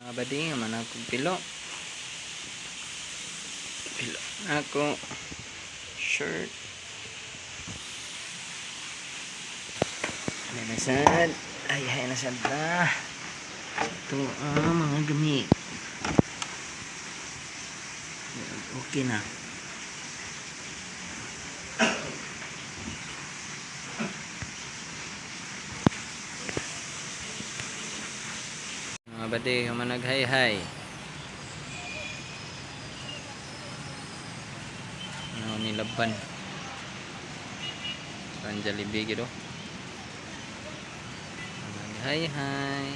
Mga bading, man akong pilo. Pilo na ako. Shirt. Ay, nasad. Ay, ay, nasad na. Ito ang mga gamit. Okay na. Mga bade, humanag hay-hay. Ano nilaban? Ang Jollibee gid oh. Humanag hay-hay.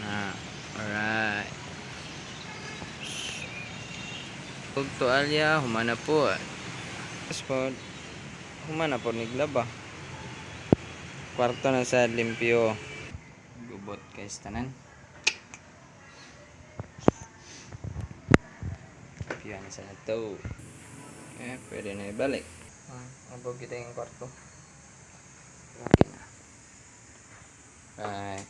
Na, alright. Ug tualya, humana po. Tapos po, humana po niglaba. Kwarto na sa limpyo. Gubot guys tanan. Limpyo na sa to. Eh, pwede na ibalik. Ah, abog kita yung kwarto. Okay na. Right.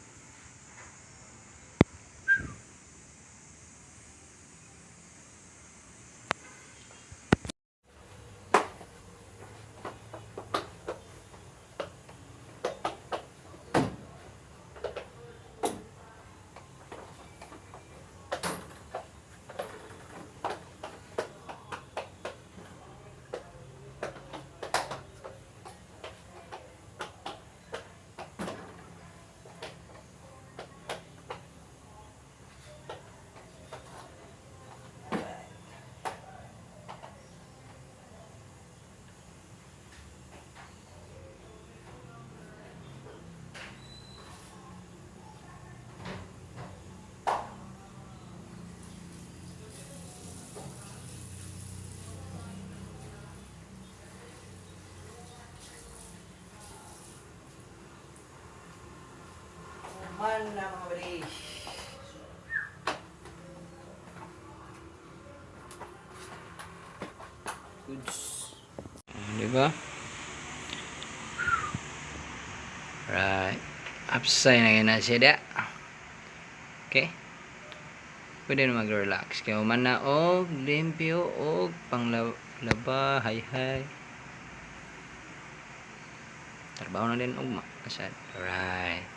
Man na mga bali. Goods. Di ba? Right. Upside na na siya da. Okay? Pwede na mag-relax. Kaya man na og limpyo og panglaba, hay hay. Trabaho na din ugma. Asad. Right.